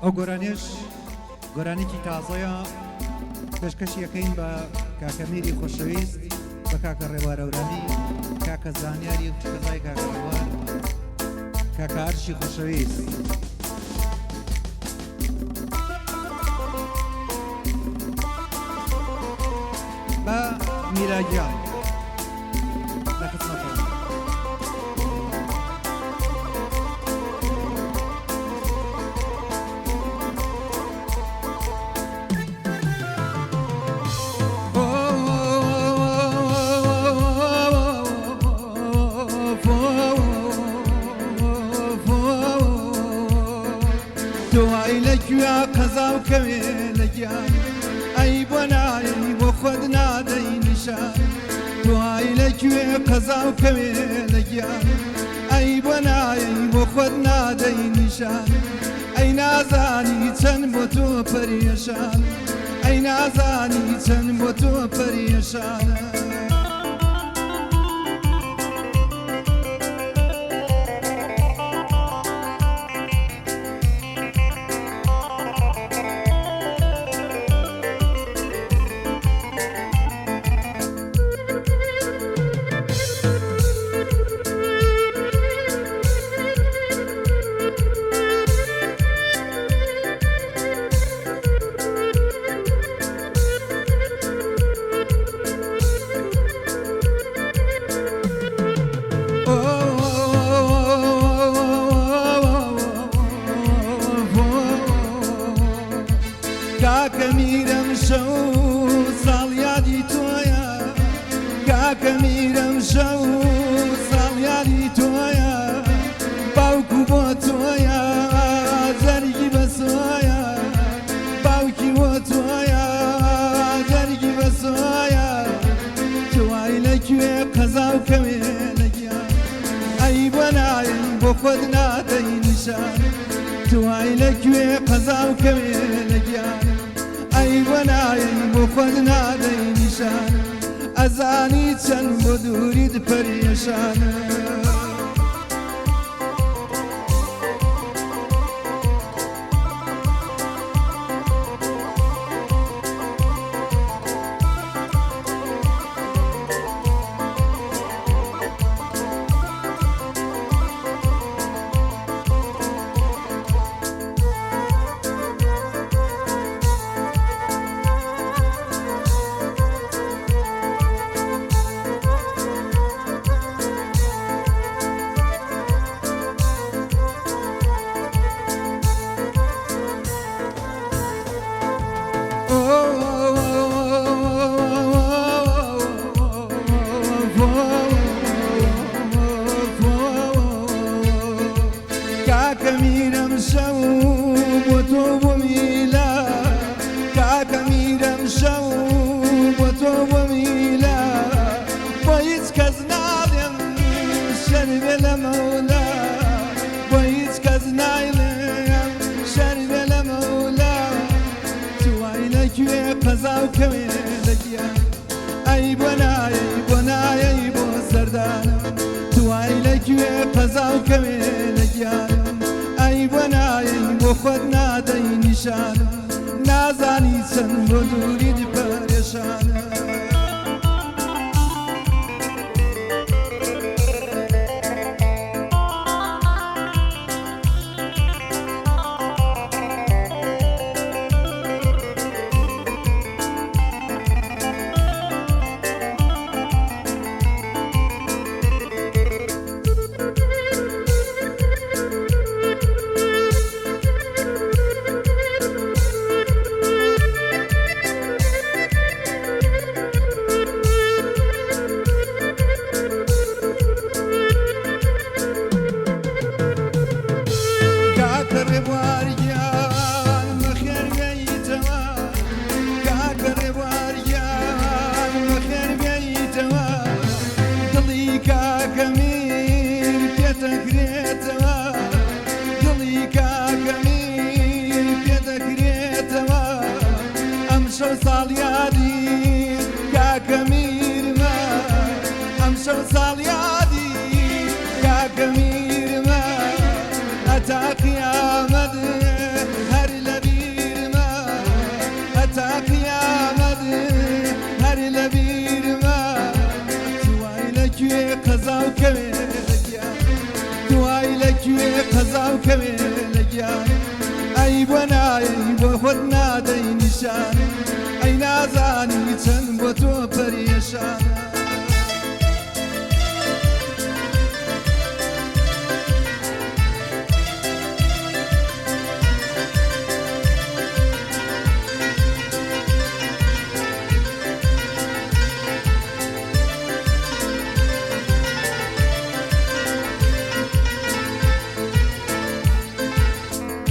ئەو گۆرانیەش گۆرانیکی تازەیە پێشکەشی یەکەین بە کاکە میری خۆشەویست، بە کاکە ڕێوار ئەورامی، کاکە زانیاری خوشکەزای کاکە ڕێوار، کاکە ئەرشی خۆشەویست. بە میراگیان لە خزمەتان. دوای لە کوێ قەزا و کەوێ لە گیان، ئەی بۆ نایەی بۆ خۆت نادەی نیشان؟ دوای لە کوێ قەزا و کەوێ لە گیان، ئەی بۆ نایەی بۆ خۆت نادەی نیشان؟ ئەی نازانی چەند بۆ تۆ پەرێشان، ئەی نازانی چەند بۆ تۆ پەرێشانە. کاکە میرم شەو ساڵیادی تۆیە، کاکە میرم شەو ساڵیادی تۆیە، باوکو بۆ تۆیە جەرگی بەسۆیە، باوکی بۆ تۆیە جەرگی بەسۆیە. توای لەکوێ قەزا و کەوێ لە گیان، ئەی بۆ نایەی بۆ خۆت نادەی نیشان؟ توای لەکوێ قەزا و کەوێ لە گیان، ئەی بۆ نایەی بۆ خۆت نادەی نیشان؟ ئەزانی چەند بۆ دووریت پەرێشانە. کاکە میرم شەو بۆ تۆ بۆ میلا، کاکە میرم شەو بۆ تۆ بۆ میلا، بۆ هیچ کەس ناڵێم شەربێ لە مەولا، بۆ هیچ کەس نایڵێم شەربێ لە مەولا. توای لەکوێ قەزا و کەوێ لە گیان، ئەی بۆ نایەی بۆ نایەی بۆ سەردانم؟ توای لەکوێ قەزا و کەوێ لە گیانم، ئەی بۆ نایەی بۆ خۆت نادەی نیشانم؟ نازانی چەند بۆ دووریت پەرێشانە. کاکە ڕێبوار گیان بەخێر بێیتەوە، کاکە ڕێبوار گیان بەخێر بێیتەوە، دڵی کاکە میر پێتەکرێتەوە، دڵی کاکە میر پێدەکرێتەوە. ئەمشەو ساڵیادی کاکە میرمە، ئەمشەو ساڵیادی کاکە میرمە، هەتا قیامەت هەر ئەی بۆ نایەی بۆ خۆت نادەی نیشان، ئەی نازانی چەند بۆ تۆ پەرێشانە.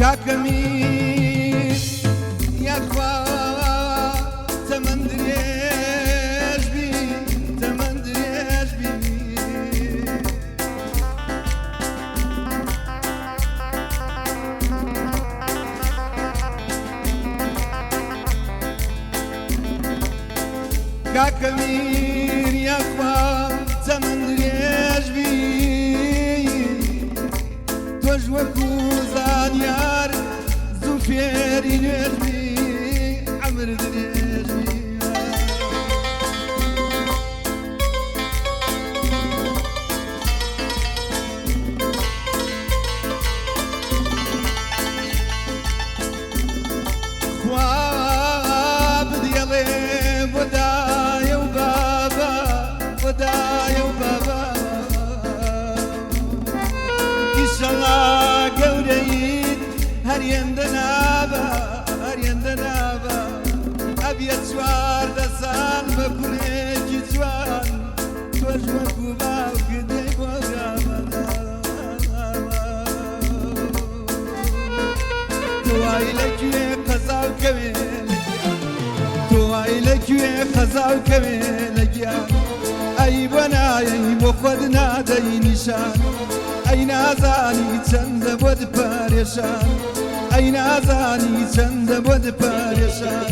کاکە میر یاخوا تەمەن درێژ بی، تەمەن درێژ بی. کاکە میر یاخوا تەمەن درێژ بی، تۆش وەکو زانیار زوو فێری نوێژ بی، عەمر درێژ بی. خوا بدیڵێ بۆ دایە و بابا، بۆ دایە و بابا، ئیشەڵا گەورەیت هەر هێندە نابا، هەر هێندە نابا. ئەبیە 14 ساڵ بە کوڕێکی جوان، تۆش وەکو باوکت دێی بۆ گامانە. تۆ وای لەکوێ قەزا و کەوێ، تۆ وای لەکوێ قەزا و کەوێ لە گیان، ئەی بۆ نایەی بۆ خۆت نادەی نیشان، ئەی نازانی چەندە بۆت پەرێشان، ئەی نازانی چەندە بۆت پەرێشان.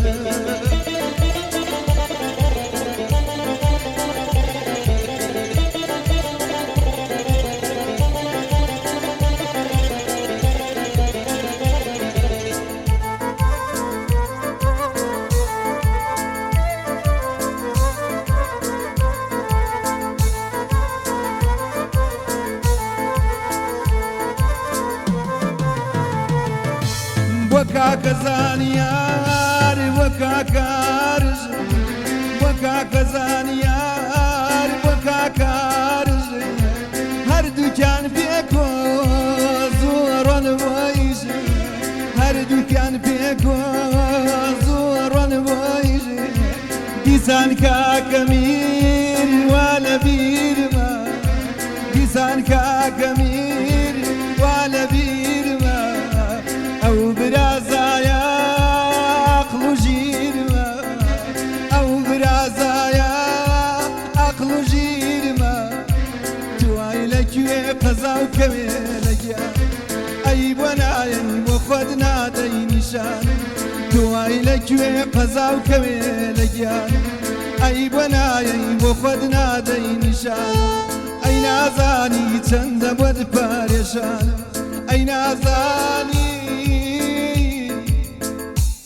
بۆ کاکە زانیار، بۆ کاکارژ، بۆ کاکە زانیار، بۆ کاکارژ، هەردووکیان پێکۆ زۆڕۆن بۆیژ، هەردووکیان پێکۆ زۆڕۆن بۆیژ. دیسان کاکە میر وا لە بیرمە، دیسان کاکە میر وا لە بیرمە، ئەو برازایە عەقڵ و ژیرمە، ئەو برازایە عەقڵ و ژیرمە. تو وای لەکوێ قەزا و کەوێ لە گیان، ئەی بۆ نایەی بۆ خۆت نادەی نیشان، تو وای لەکوێ قەزا و کەوێ لە گیان، ئەی بۆ نایەی بۆ خۆت نادەی نیشان، ئەی نازانی چەندە بۆت پەرێشان، ئەی نازانی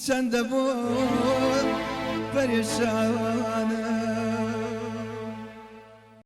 چەندە بۆت پەرێشان.